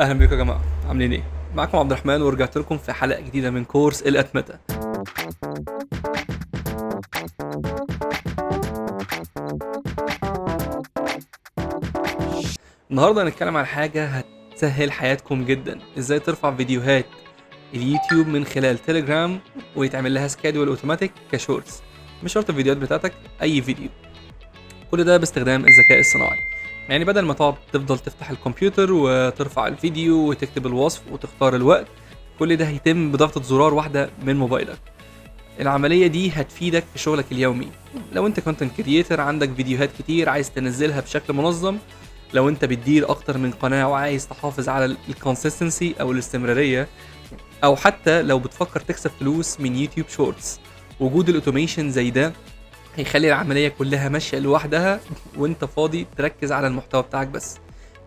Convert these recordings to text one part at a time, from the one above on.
اهلا بيكم يا جماعه، عاملين ايه؟ معاكم عبد الرحمن ورجعت لكم في حلقة جديدة من كورس الاتمته. النهارده هنتكلم عن حاجة هتسهل حياتكم جدا، ازاي ترفع فيديوهات اليوتيوب من خلال تليجرام ويتعمل لها schedule automatic ك shorts. مش شرط الفيديوهات بتاعتك، اي فيديو. كل ده باستخدام الذكاء الصناعي. يعني بدل ما تقعد تفضل تفتح الكمبيوتر وترفع الفيديو وتكتب الوصف وتختار الوقت، كل ده هيتم بضغطة زرار واحدة من موبايلك. العملية دي هتفيدك في شغلك اليومي. لو انت content creator عندك فيديوهات كتير عايز تنزلها بشكل منظم، لو انت بتدير اكتر من قناة وعايز تحافظ على ال consistency او الاستمرارية، او حتى لو بتفكر تكسب فلوس من يوتيوب Shorts، وجود ال automation زي ده هيخلي العملية كلها ماشية لوحدها وانت فاضي تركز على المحتوى بتاعك بس.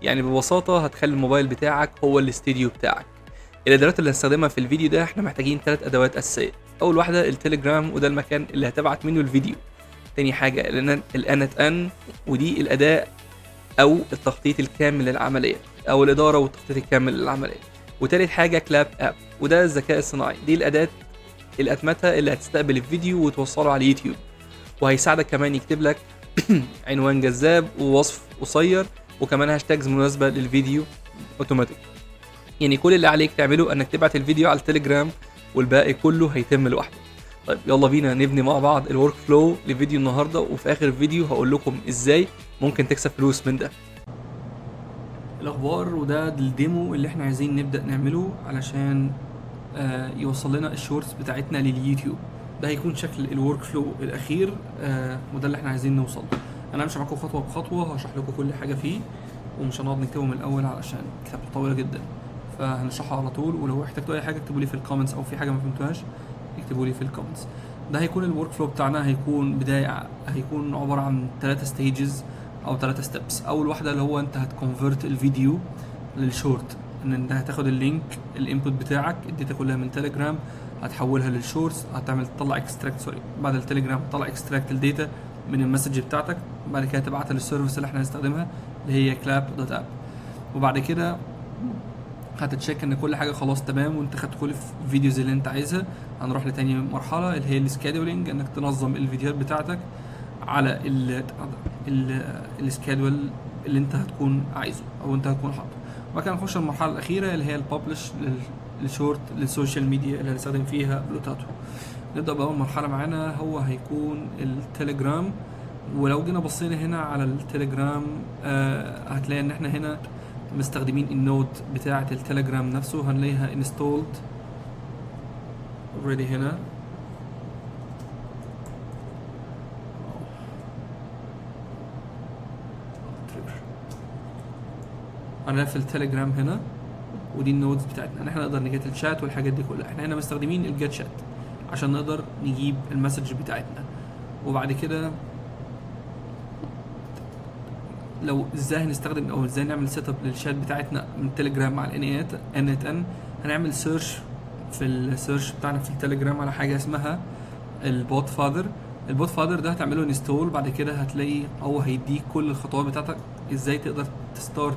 يعني ببساطة هتخلي الموبايل بتاعك هو الاستديو بتاعك. الادوات اللي هنستخدمها في الفيديو ده، احنا محتاجين 3 ادوات اساسية. اول واحدة التليجرام، وده المكان اللي هتبعت منه الفيديو. تاني حاجة ال n8n، ودي الاداة او التخطيط الكامل للعملية، او الادارة والتخطيط الكامل للعملية. وتالت حاجة Claap app، وده الذكاء الصناعي. دي الاداة الاتمتة اللي هتستقبل الفيديو وتوصله على اليوتيوب، وهيساعدك كمان يكتب لك عنوان جذاب ووصف قصير وكمان hashtags مناسبة للفيديو اوتوماتيك. يعني كل اللي عليك تعمله انك تبعت الفيديو على التليجرام والباقي كله هيتم لوحده. طيب يلا بينا نبني مع بعض ال workflow لفيديو النهارده، وفي اخر الفيديو هقول لكم ازاي ممكن تكسب فلوس من ده. الاخبار، وده ال demo اللي احنا عايزين نبدا نعمله علشان يوصل لنا ال shorts بتاعتنا لليوتيوب. ده هيكون شكل ال workflow الاخير، وده اللي احنا عايزين نوصل له. انا همشي معاكم خطوة بخطوة، هشرح لكم كل حاجة فيه، ومش هنقعد نكتبه من الاول علشان كتابته طويلة جدا، فهنشرحه على طول. ولو احتجتوا اي حاجة اكتبوا لي في ال comments، او في حاجة ما فهمتوهاش اكتبوا لي في ال comments. ده هيكون ال workflow بتاعنا، هيكون بداية، هيكون عبارة عن 3 stages او 3 steps. اول واحدة اللي هو انت هت convert الفيديو للشورت، ان انت هتاخد ال link ال input بتاعك ال data كلها من تليجرام هتحولها لل shorts، هتعمل تطلع extract، sorry، بعد التليجرام تطلع extract ال data من ال message بتاعتك، بعد كده تبعتها لل service اللي احنا هنستخدمها اللي هي Claap dot app، وبعد كده هتت check ان كل حاجة خلاص تمام وانت خدت كل ال videos اللي انت عايزها. هنروح لتاني مرحلة اللي هي ال scheduling، انك تنظم الفيديوهات بتاعتك على ال schedule اللي انت هتكون عايزه او انت هتكون حاطه. وبعد كده نخش المرحلة الاخيرة اللي هي ال publish لل short لل social media اللي هنستخدم فيها Blotato. نبدا باول مرحلة معانا، هو هيكون التليجرام. ولو جينا بصينا هنا على التليجرام، هتلاقي ان احنا هنا مستخدمين ال node بتاعه التليجرام نفسه، هنلاقيها installed already هنا. هنلاقي في التليجرام هنا، ودي ال nodes بتاعتنا ان احنا نقدر ن get ال chat والحاجات دي كلها. احنا هنا مستخدمين ال get chat عشان نقدر نجيب ال message بتاعتنا. وبعد كده لو ازاي هنستخدم او ازاي نعمل setup لل chat بتاعتنا من تليجرام مع ال n8n، هنعمل search في ال search بتاعنا في التليجرام على حاجة اسمها ال BotFather. ال BotFather ده هتعمله install، بعد كده هتلاقي هو هيديك كل الخطوات بتاعتك ازاي تقدر ت start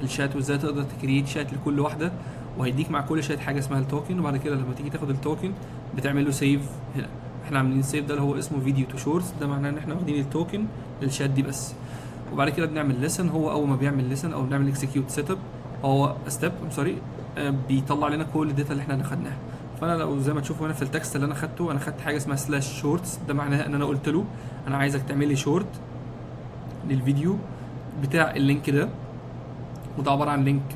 ال chat وازاي تقدر ت create chat لكل واحده، وهيديك مع كل شات حاجة اسمها ال token. وبعد كده لما تيجي تاخد ال token بتعمل له save هنا. احنا عاملين save ده اللي هو اسمه video to shorts، ده معناه ان احنا واخدين ال token لل chat دي بس. وبعد كده بنعمل listen، هو اول ما بيعمل listen او بنعمل execute setup هو step sorry، بيطلع لنا كل ال data اللي احنا خدناها. فانا لو زي ما تشوفوا هنا في ال text اللي انا خدته، انا خدت حاجة اسمها slash shorts، ده معناها ان انا قلت له انا عايزك تعمل لي شورت للفيديو بتاع ال link ده، وده عبارة عن link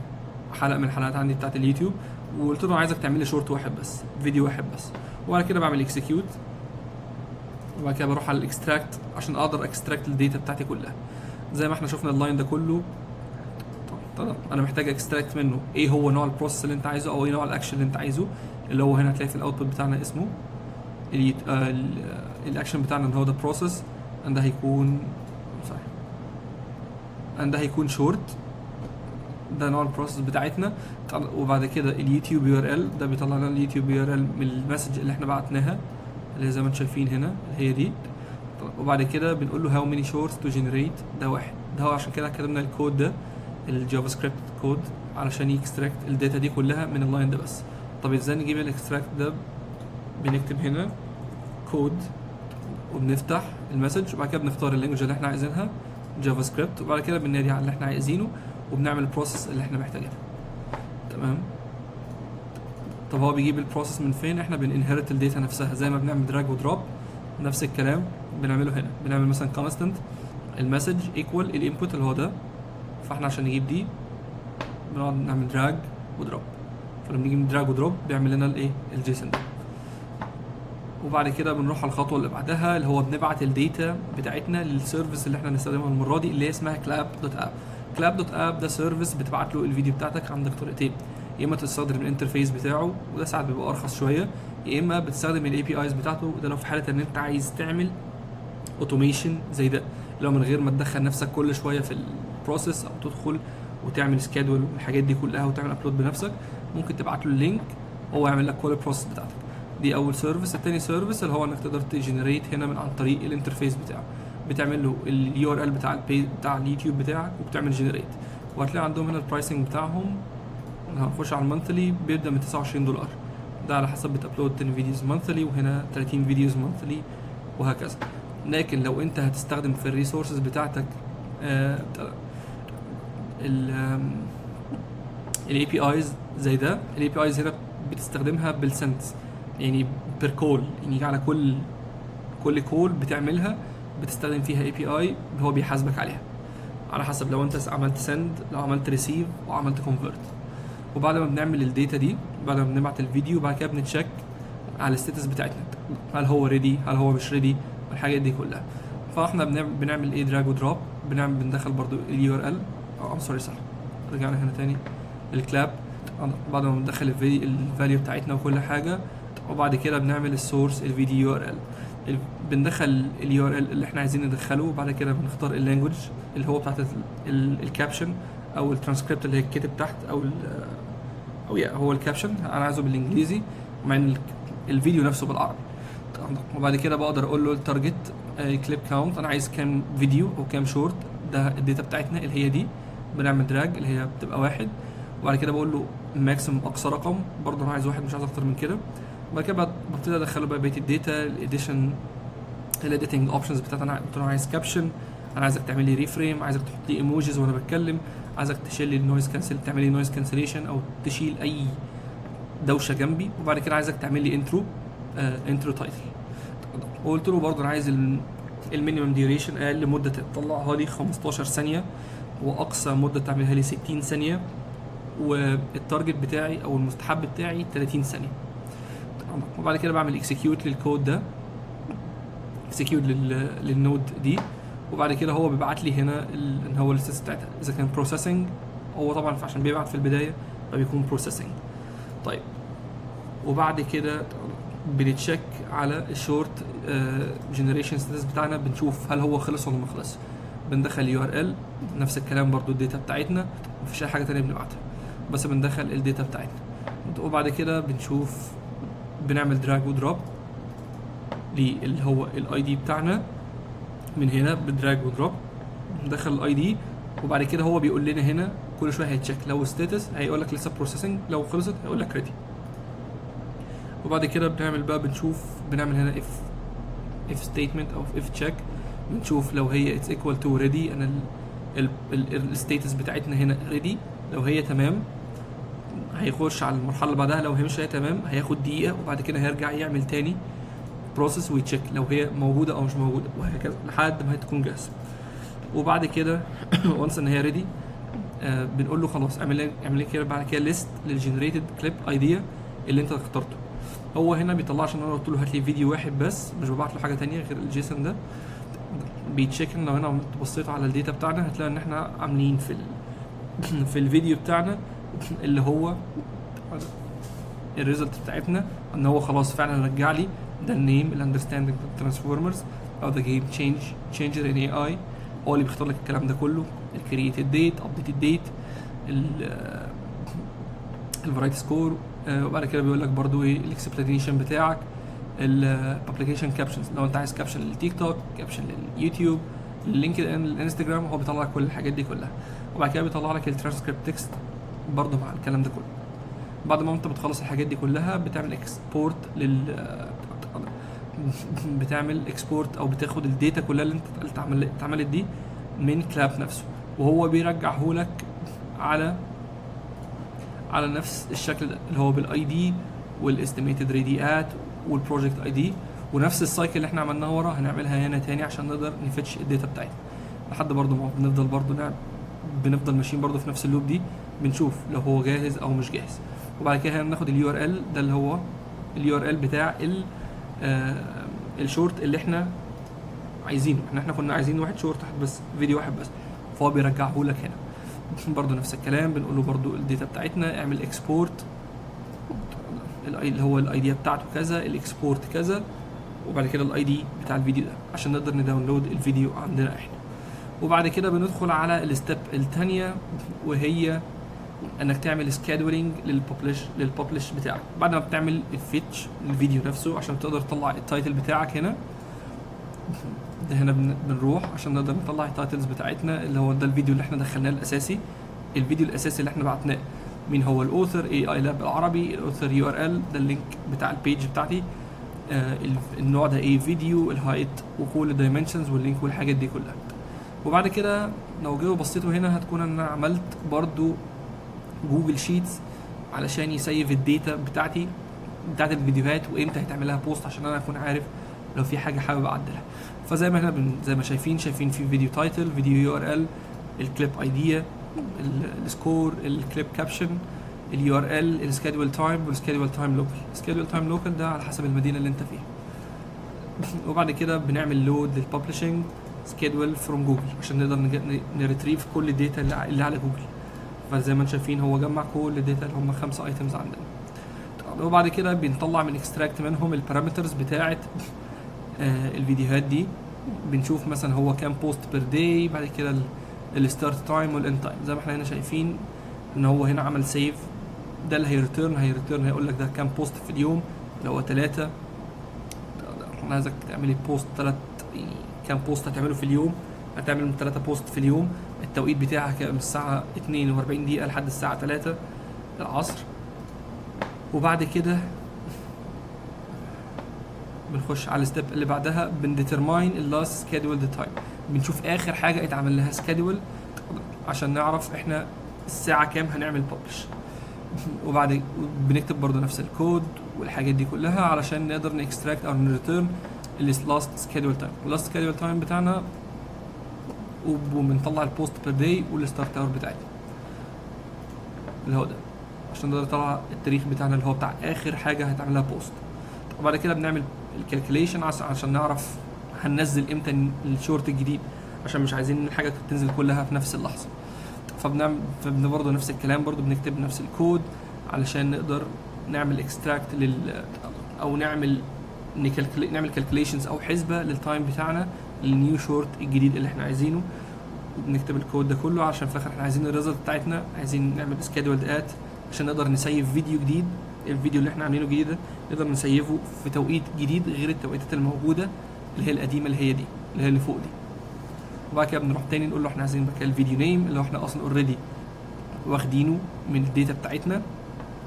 حلقة من الحلقات عندي بتاعت اليوتيوب، وقلت له عايزك تعمل لي شورت واحد بس، فيديو واحد بس. وبعد كده بعمل execute، وبعد كده بروح على ال extract عشان اقدر extract ال data بتاعتي كلها. زي ما احنا شفنا ال line ده كله، طب انا محتاج extract منه ايه هو نوع ال process اللي انت عايزه او ايه نوع الاكشن اللي انت عايزه، اللي هو هنا هتلاقي في ال output بتاعنا اسمه الاكشن بتاعنا ان هو ده process، ده هيكون صحيح، ده هيكون شورت، ده نوع ال process بتاعتنا. وبعد كده اليوتيوب URL، ده بيطلع لنا اليوتيوب URL من ال message اللي احنا بعتناها اللي زي ما انتم شايفين هنا اللي هي دي. وبعد كده بنقول له how many shorts to generate، ده واحد، ده هو عشان كده كتبنا الكود ده ال JavaScript code علشان ي extract ال data دي كلها من ال line ده بس. طب ازاي نجيب ال extract ده؟ بنكتب هنا كود وبنفتح ال message، وبعد كده بنختار ال language اللي احنا عايزينها JavaScript، وبعد كده بننادي على اللي احنا عايزينه وبنعمل ال process اللي احنا محتاجينها. تمام. طب هو بيجيب ال process من فين؟ احنا بن inherit ال data نفسها، زي ما بنعمل drag و drop نفس الكلام بنعمله هنا. بنعمل مثلا constant ال message equal ال input اللي هو ده، فاحنا عشان نجيب دي بنقعد نعمل drag و drop، فلما نيجي drag و drop بيعمل لنا الايه؟ ال JSON ده. وبعد كده بنروح على الخطوة اللي بعدها، اللي هو بنبعت ال data بتاعتنا لل service اللي احنا هنستخدمها المرة دي، اللي هي اسمها clap.app. clap.app ده service بتبعت له الفيديو بتاعتك. عندك طريقتين: يا اما تستخدم ال interface بتاعه، وده ساعات بيبقى ارخص شويه، يا اما بتستخدم ال APIs بتاعته، وده لو في حاله ان انت عايز تعمل automation زي ده، لو من غير ما تدخل نفسك كل شوية في ال process او تدخل وتعمل schedule والحاجات دي كلها وتعمل upload بنفسك، ممكن تبعت له ال link، هو يعمل لك كل ال process بتاعتك. دي اول service. التاني service اللي هو انك تقدر ت generate هنا من عن طريق ال interface بتاعه، بتعمل له ال URL بتاع البي بتاع اليوتيوب بتاعك وبتعمل generate. وهتلاقي عندهم هنا ال pricing بتاعهم. هنخش على ال monthly، بيبدا من 29 دولار، ده على حسب بت upload 10 videos monthly، وهنا 30 videos monthly وهكذا. لكن لو انت هتستخدم في ال resources بتاعتك ال APIs زي ده، ال APIs هنا بتستخدمها بال cents، يعني per call، يعني على كل call بتعملها بتستخدم فيها API هو بيحاسبك عليها على حسب لو انت عملت send، لو عملت receive، وعملت convert. وبعد ما بنعمل ال data دي، بعد ما بنبعت الفيديو، بعد كده بن check على ال status بتاعتنا، هل هو ready، هل هو مش ready، والحاجات دي كلها. فاحنا بنعمل ايه؟ drag و drop. بندخل برضو ال URL، I'm sorry، صح، رجعنا هنا تاني ال clap. بعد ما بندخل ال value بتاعتنا وكل حاجه، وبعد كده بنعمل ال source ال video URL، بندخل ال URL اللي احنا عايزين ندخله، وبعد كده بنختار ال language اللي هو بتاعت ال caption او الترانسكريبت اللي هي الكتب تحت او ال او يا هو ال caption، انا عايزه بالانجليزي مع ان الفيديو نفسه بالعربي. وبعد كده بقدر اقول له ال target clip count، انا عايز كام فيديو او كام شورت. ده ال data بتاعتنا اللي هي دي، بنعمل drag اللي هي بتبقى واحد. وبعد كده بقول له maximum، اقصى رقم، برضه انا عايز واحد، مش عايز اكتر من كده. وبعد كده ببتدي ادخله بقى بقية ال data، ال edition، ال editing options بتاعت، انا قلت له انا عايز caption، انا عايزك تعمل لي reframe، عايزك تحط لي emojis وانا بتكلم، عايزك تشيل لي ال noise cancel، تعمل لي noise cancellation او تشيل اي دوشه جنبي، وبعد كده عايزك تعمل لي intro title. وقلت له برضه انا عايز ال minimum duration، اقل مده تطلعها لي 15 ثانية واقصى مده تعملها لي 60 ثانيه، وال target بتاعي او المستحب بتاعي 30 ثانيه. وبعد كده بعمل execute لل code ده، execute لل node دي. وبعد كده هو بيبعت لي هنا ان هو ال status بتاعتها اذا كان processing. هو طبعا عشان بيبعت في البداية فبيكون processing. طيب، وبعد كده بن check على ال short generation status بتاعنا، بنشوف هل هو خلص ولا ما خلص. بندخل URL، نفس الكلام برضو، ال data بتاعتنا، مفيش اي حاجة تانية بنبعتها، بس بندخل ال data بتاعتنا. وبعد كده بنشوف، بنعمل drag و drop اللي هو ال ID بتاعنا من هنا، ب drag و drop ندخل ال ID. وبعد كده هو بيقول لنا هنا كل شوية هي check، لو status هيقول لك لسه processing، لو خلصت هيقول لك ready. وبعد كده بنعمل بقى، بنشوف، بنعمل هنا if statement او if check، بنشوف لو هي it's equal to ready، انا ال status بتاعتنا هنا ready، لو هي تمام هيخش على المرحلة اللي بعدها، لو هي مش هي تمام هياخد دقيقة وبعد كده هيرجع يعمل تاني process وي check لو هي موجودة او مش موجوده، وهكذا لحد ما هي تكون جاهزه. وبعد كده once ان هي ready بنقول له خلاص اعمل لي كده بعد كده list لل generated clip idea اللي انت اخترته. هو هنا بيطلع عشان انا قلت له هات لي فيديو واحد بس، مش ببعت له حاجة تانية غير ال JSON ده. بي check ان لو هنا بصيت على ال data بتاعنا هتلاقي ان احنا عاملين في الفيديو بتاعنا اللي هو ال result بتاعتنا، ان هو خلاص فعلا رجع لي ده ال name، ال understanding transformers او the game changer in AI. هو اللي بيختار لك الكلام ده كله، ال created date، updated date، ال variety score. وبعد كده بيقول لك برضو ايه ال explanation بتاعك، ال publication captions، لو انت عايز caption للتيك توك، caption لليوتيوب، لللينكد ان، الانستجرام، هو بيطلع لك كل الحاجات دي كلها. وبعد كده بيطلع لك الترانسكريبت تكست. برضو مع الكلام ده كله. بعد ما انت بتخلص الحاجات دي كلها بتعمل export لل بتعمل export او بتاخد ال data كلها اللي انت اتعملت دي من Claap نفسه، وهو بيرجعه لك على نفس الشكل ده اللي هو بال ID وال estimated ready at وال project ID، ونفس ال cycle اللي احنا عملناها ورا هنعملها هنا تاني عشان نقدر ن fetch ال data بتاعتنا، لحد برضو ما بنفضل برضو نعمل بنفضل ماشيين برضو في نفس ال loop دي، بنشوف لو هو جاهز او مش جاهز. وبعد كده هناخد ال URL ده اللي هو ال URL بتاع الشورت اللي احنا عايزينه. احنا كنا عايزين واحد شورت واحد بس، فيديو واحد بس، فهو بيرجعه لك هنا. برضو نفس الكلام، بنقول له برضو ال data بتاعتنا اعمل export اللي هو ال ID بتاعته كذا، ال export كذا، وبعد كده ال ID بتاع الفيديو ده عشان نقدر ن download الفيديو عندنا احنا. وبعد كده بندخل على ال step الثانية، وهي انك تعمل scheduling لل publish بتاعك. بعد ما بتعمل ال fetch للفيديو نفسه عشان تقدر تطلع ال title بتاعك هنا، ده هنا بنروح عشان نقدر نطلع ال titles بتاعتنا اللي هو ده الفيديو اللي احنا دخلناه الاساسي، الفيديو الاساسي اللي احنا بعتناه، مين هو ال author، AI Lab بالعربي، ال author URL، ده ال link بتاع ال page بتاعتي، النوع ده ايه، فيديو، ال height وكل ال dimensions وال link والحاجات دي كلها. وبعد كده لو جيتوا بصيتوا هنا هتكون ان انا عملت برضو Google Sheets علشان ي save ال data بتاعتي بتاعت الفيديوهات وامتى هيتعمل لها post، عشان انا اكون عارف لو في حاجة حابب اعدلها. فزي ما احنا زي ما شايفين في فيديو title، فيديو URL، ال clip ID، ال score، ال clip caption، ال URL، ال schedule time، وال schedule time local. ال schedule time local ده على حسب المدينة اللي انت فيها. وبعد كده بنعمل load لل publishing schedule from Google عشان نقدر ن retrieve كل ال data اللي على جوجل. فزي ما انتم شايفين هو جمع كل ال data اللي هم 5 items عندنا. وبعد كده بنطلع من extract منهم ال parameters بتاعه الفيديوهات دي، بنشوف مثلا هو كام post per day، بعد كده ال start time وال end time. زي ما احنا هنا شايفين ان هو هنا عمل save، ده اللي هي return هيقول لك ده كام post في اليوم اللي هو 3. انا عايزك تعملي post 3، يعني كام post هتعمله في اليوم، هتعمل 3 post في اليوم. التوقيت بتاعك من الساعة 42 دقيقة لحد الساعة 3 العصر. وبعد كده بنخش على ال step اللي بعدها، بن determine ال last scheduled time، بنشوف اخر حاجة اتعمل لها schedule عشان نعرف احنا الساعة كام هنعمل publish. وبعد بنكتب برضو نفس الكود والحاجات دي كلها علشان نقدر ن extract او ن return ال last schedule time، ال last schedule time بتاعنا، وبنطلع ال post per day وال start hour بتاعتنا اللي هو ده عشان نقدر نطلع التاريخ بتاعنا اللي هو بتاع اخر حاجة هتعملها post. وبعد كده بنعمل ال calculation عشان نعرف هننزل امتى الشورت الجديد، عشان مش عايزين الحاجة تنزل كلها في نفس اللحظة. فبنعمل برضه نفس الكلام، برضه بنكتب نفس الكود علشان نقدر نعمل extract لل او نعمل نعمل calculations او حسبه لل time بتاعنا لل new short الجديد اللي احنا عايزينه. وبنكتب الكود ده كله عشان في الاخر احنا عايزين ال result بتاعتنا، عايزين نعمل scheduled at عشان نقدر ن save فيديو جديد. الفيديو اللي احنا عاملينه جديد ده نقدر ن save ه في توقيت جديد غير التوقيتات الموجودة اللي هي القديمة، اللي هي دي، اللي هي اللي فوق دي. وبعد كده بنروح تاني نقول له احنا عايزين بقى ال video name اللي هو احنا اصلا already واخدينه من ال data بتاعتنا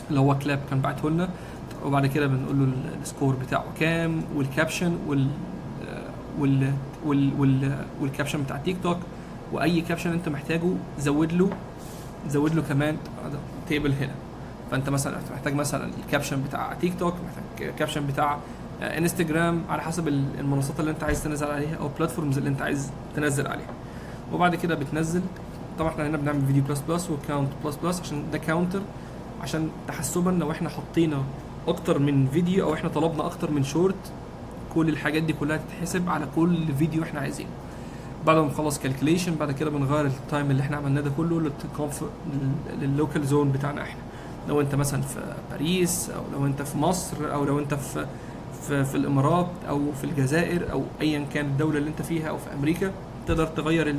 اللي هو Claap كان بعته لنا. وبعد كده بنقول له ال score بتاعه كام، وال caption وال caption بتاع تيك توك، واي caption انت محتاجه زود له كمان table هنا. فانت مثلا محتاج مثلا ال caption بتاع تيك توك، محتاج caption بتاع انستجرام، على حسب المنصات اللي انت عايز تنزل عليها او ال platforms اللي انت عايز تنزل عليها. وبعد كده بتنزل. طبعا احنا هنا بنعمل video plus plus و count plus plus عشان ده counter، عشان تحسبا لو احنا حطينا اكتر من فيديو او احنا طلبنا اكتر من شورت، كل الحاجات دي كلها تتحسب على كل فيديو احنا عايزينه. بعد ما نخلص calculation بعد كده بنغير ال time اللي احنا عملناه ده كله لل local zone بتاعنا احنا، لو انت مثلا في باريس او لو انت في مصر او لو انت في الامارات او في الجزائر او ايا كان الدولة اللي انت فيها او في امريكا، تقدر تغير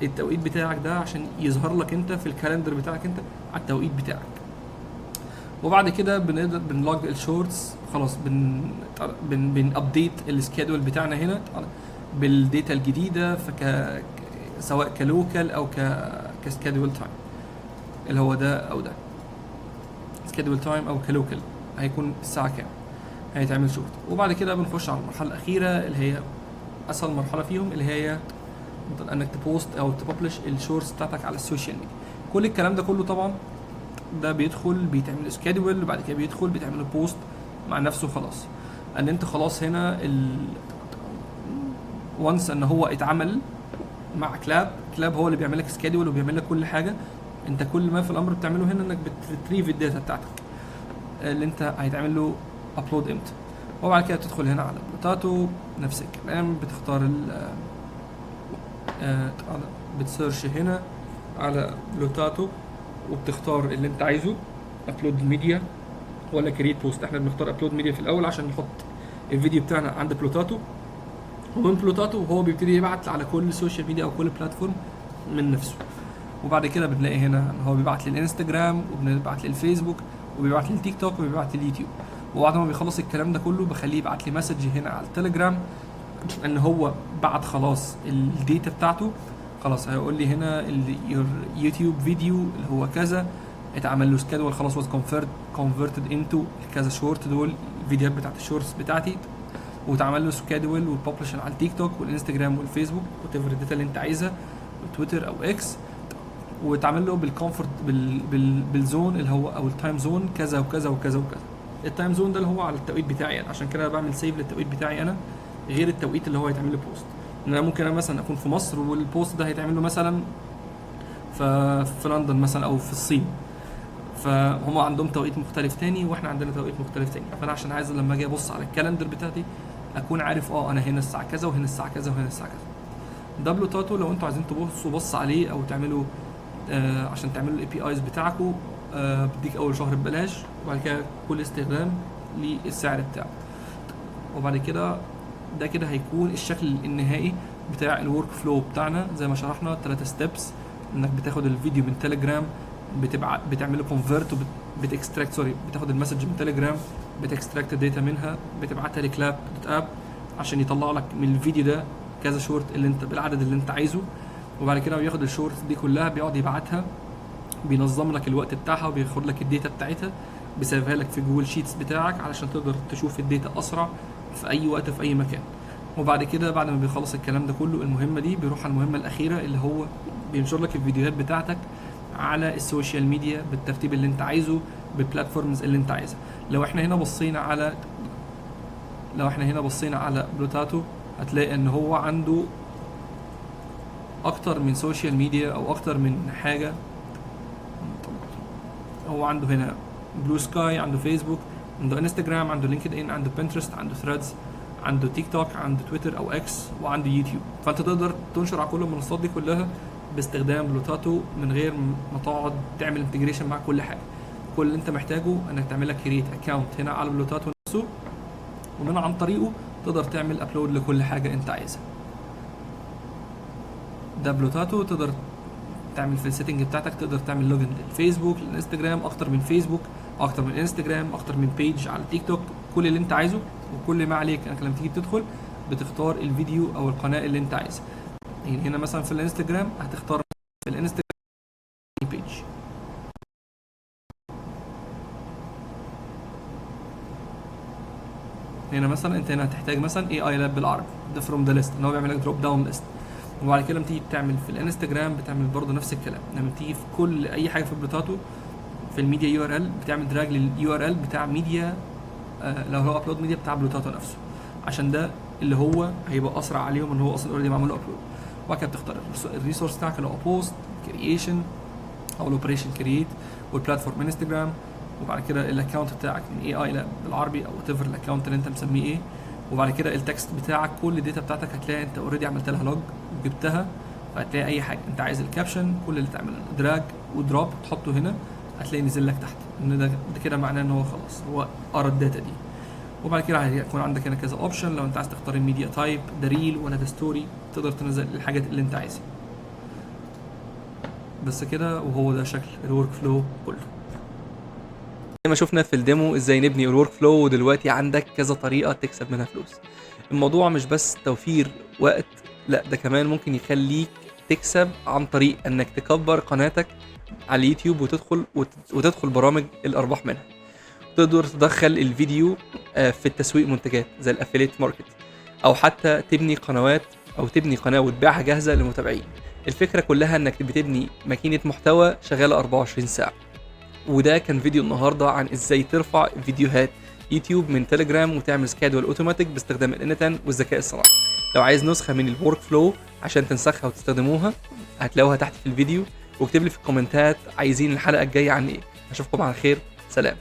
التوقيت بتاعك ده عشان يظهر لك انت في ال calendar بتاعك انت على التوقيت بتاعك. وبعد كده بنقدر بن log ال shorts، خلاص بن بن update ال schedule بتاعنا هنا بال data الجديده، فك سواء ك local او ك schedule time. اللي هو ده او ده schedule time او ك local هيكون الساعة كام هيتعمل شورت. وبعد كده بنخش على المرحلة الاخيرة اللي هي اسهل مرحلة فيهم، اللي هي انك ت post او ت publish ال shorts بتاعتك على ال social media. كل الكلام ده كله طبعا ده بيدخل بيتعمل schedule، وبعد كده بيدخل بيتعمل post مع نفسه خلاص. ان انت خلاص هنا once ان هو اتعمل مع Claap، Claap هو اللي بيعمل لك schedule وبيعمل لك كل حاجة. انت كل ما في الامر بتعمله هنا انك بت retrieve ال data بتاعتك اللي انت هيتعمل له upload امتى. وبعد كده تدخل هنا على Blotato نفس الكلام، بتختار ال بت search هنا على Blotato وبتختار اللي انت عايزه، upload media ولا create post. احنا بنختار upload media في الاول عشان نحط الفيديو بتاعنا عند Blotato، ومن Blotato هو بيبتدي يبعت على كل social media او كل platform من نفسه. وبعد كده بنلاقي هنا ان هو بيبعت للانستجرام وبنبعت للفيسبوك وبيبعت للتيك توك وبيبعت لليوتيوب. وبعد ما بيخلص الكلام ده كله بخليه يبعت لي message هنا على التليجرام ان هو بعت خلاص ال data بتاعته. خلاص هيقول لي هنا your YouTube video اللي هو كذا اتعمل له schedule خلاص، was converted into كذا شورت، دول الفيديوهات بتاعت ال shorts بتاعتي، واتعمل له schedule وال publish على التيك توك والانستجرام والفيسبوك whatever ال data اللي انت عايزها، وتويتر او اكس، واتعمل له بال convert بال zone اللي هو او ال time zone كذا وكذا وكذا وكذا. ال time zone ده اللي هو على التوقيت بتاعي انا، عشان كده انا بعمل save للتوقيت بتاعي انا غير التوقيت اللي هو هيتعمل له post. ان انا ممكن انا مثلا اكون في مصر وال post ده هيتعمل له مثلا في لندن مثلا او في الصين، فهم عندهم توقيت مختلف تاني واحنا عندنا توقيت مختلف تاني. فانا عشان عايز لما اجي ابص على ال calendar بتاعتي اكون عارف انا هنا الساعة كذا وهنا الساعة كذا وهنا الساعة كذا. ده Blotato لو انتوا عايزين تبصوا بص عليه او تعملوا عشان تعملوا ال APIs بتاعكم، بديك اول شهر ببلاش وبعد كده كل استخدام للسعر بتاعه. وبعد كده ده كده هيكون الشكل النهائي بتاع ال workflow بتاعنا زي ما شرحنا 3 steps. انك بتاخد الفيديو من تليجرام، بتعمله convert وبت extract، sorry، بتاخد ال message من تليجرام، بت extract ال data منها، بتبعتها ل Claap dot app عشان يطلع لك من الفيديو ده كذا شورت اللي انت بالعدد اللي انت عايزه. وبعد كده بياخد الشورت دي كلها بيقعد يبعتها، بينظم لك الوقت بتاعها وبياخد لك ال data بتاعتها، بيسيبها لك في Google Sheets بتاعك علشان تقدر تشوف ال data اسرع في اي وقت في اي مكان. وبعد كده بعد ما بيخلص الكلام ده كله المهمة دي بيروح على المهمة الاخيرة اللي هو بينشر لك الفيديوهات بتاعتك على ال social media بالترتيب اللي انت عايزه بال platforms اللي انت عايزها. لو احنا هنا بصينا على Blotato هتلاقي ان هو عنده اكتر من social media او اكتر من حاجة. هو عنده هنا Bluesky، عنده فيسبوك، عنده انستجرام، عنده LinkedIn، عنده Pinterest، عنده Threads، عنده تيك توك، عنده تويتر او اكس، وعنده يوتيوب. فانت تقدر تنشر على كل المنصات دي كلها باستخدام Blotato من غير ما تقعد تعمل integration مع كل حاجة. كل اللي انت محتاجه انك تعمل لك create account هنا على Blotato نفسه، ومن عن طريقه تقدر تعمل upload لكل حاجة انت عايزها. ده Blotato تقدر تعمل في ال setting بتاعتك، تقدر تعمل login للفيسبوك، للانستجرام، اكتر من فيسبوك، اكتر من انستجرام، اكتر من page على تيك توك، كل اللي انت عايزه. وكل ما عليك انك لما تيجي تدخل بتختار الفيديو او القناة اللي انت عايزها. يعني هنا مثلا في الانستجرام هتختار في الانستجرام page. هنا مثلا انت هنا هتحتاج مثلا AI Lab بالعربي، ده from the list ان هو بيعمل لك drop down list. وبعد كده لما تيجي تعمل في الانستجرام بتعمل برضه نفس الكلام. لما تيجي في كل اي حاجة في Blotato في ال media URL بتعمل drag لل URL بتاع ميديا، لو هو upload media بتاع Blotato نفسه، عشان ده اللي هو هيبقى اسرع عليهم ان هو اصلا already معمول له upload. وبعد كده بتختار ال resource بتاعك اللي هو post creation او ال operation create، وال platform انستجرام، وبعد كده ال account بتاعك من AI Lab بالعربي او whatever ال account اللي انت مسميه ايه. وبعد كده ال text بتاعك، كل ال data بتاعتك هتلاقي انت already عملت لها log وجبتها، فهتلاقي اي حاجة انت عايز ال caption كل اللي تعمله drag و drop تحطه هنا هتلاقي نزل لك تحت ان ده كده معناه ان هو خلاص هو قرا ال data دي. وبعد كده هيكون عندك هنا كذا option لو انت عايز تختار ال media type، ده reel ولا ده story، تقدر تنزل الحاجات اللي انت عايزها. بس كده، وهو ده شكل ال workflow كله. زي ما شفنا في ال demo ازاي نبني ال workflow، ودلوقتي عندك كذا طريقه تكسب منها فلوس. الموضوع مش بس توفير وقت، لا ده كمان ممكن يخليك تكسب عن طريق انك تكبر قناتك على اليوتيوب وتدخل برامج الارباح منها. تقدر تدخل الفيديو في التسويق منتجات زي ال affiliate market، او حتى تبني قنوات او تبني قناة وتبيعها جاهزة للمتابعين. الفكرة كلها انك بتبني ماكينة محتوى شغالة 24 ساعه. وده كان فيديو النهارده عن ازاي ترفع فيديوهات يوتيوب من تليجرام وتعمل schedule automatic باستخدام ال n8n والذكاء الصناعي. لو عايز نسخه من ال workflow عشان تنسخها وتستخدموها، هتلاقوها تحت في الفيديو. واكتب لي في الكومنتات عايزين الحلقة الجاية عن ايه. اشوفكم على خير، سلام.